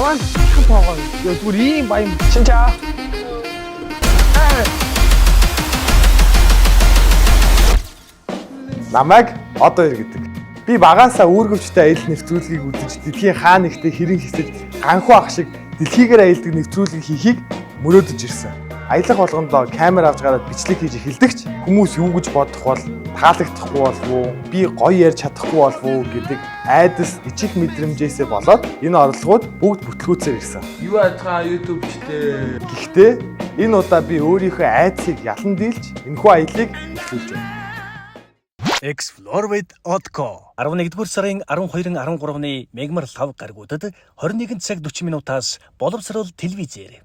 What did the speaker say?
Яваа хан тоогоо. Йоо, зүгээр ийм баян. Xin chào. Намайг одоо гэдэг. Би багаасаа үүргэвчтэй аялал нэвтрүүлгийг үзэж, дэлхийн хаа нэгтээ хэрэн хисэж, ганхуу ах шиг дэлхийгээр аялдаг нэвтрүүлэг хийхийг мөрөөдөж ирсэн. Аялах болгондоо камер авч гараад бичлэг хийж эхэлдэгч хүмүүс юу гэж бодох бол, таалагдахгүй болов уу, би гоё ярьж чадахгүй болов уу гэдэг айдас, ичих мэдрэмжээсээ болоод энэ орлогууд бүгд бүтлгүүцээр ирсэн. Юу ацгаа YouTube-чтэй. Гэхдээ энэ удаа би өөрийнхөө айдсыг ялан дийлж энэхүү аяллыг эхлүүлж байна. Explore with Otco 11-р сарын 12-н 13-ны Мегмар лав гаргуудад 21 цаг 40 минутаас боловсрол телевизээр.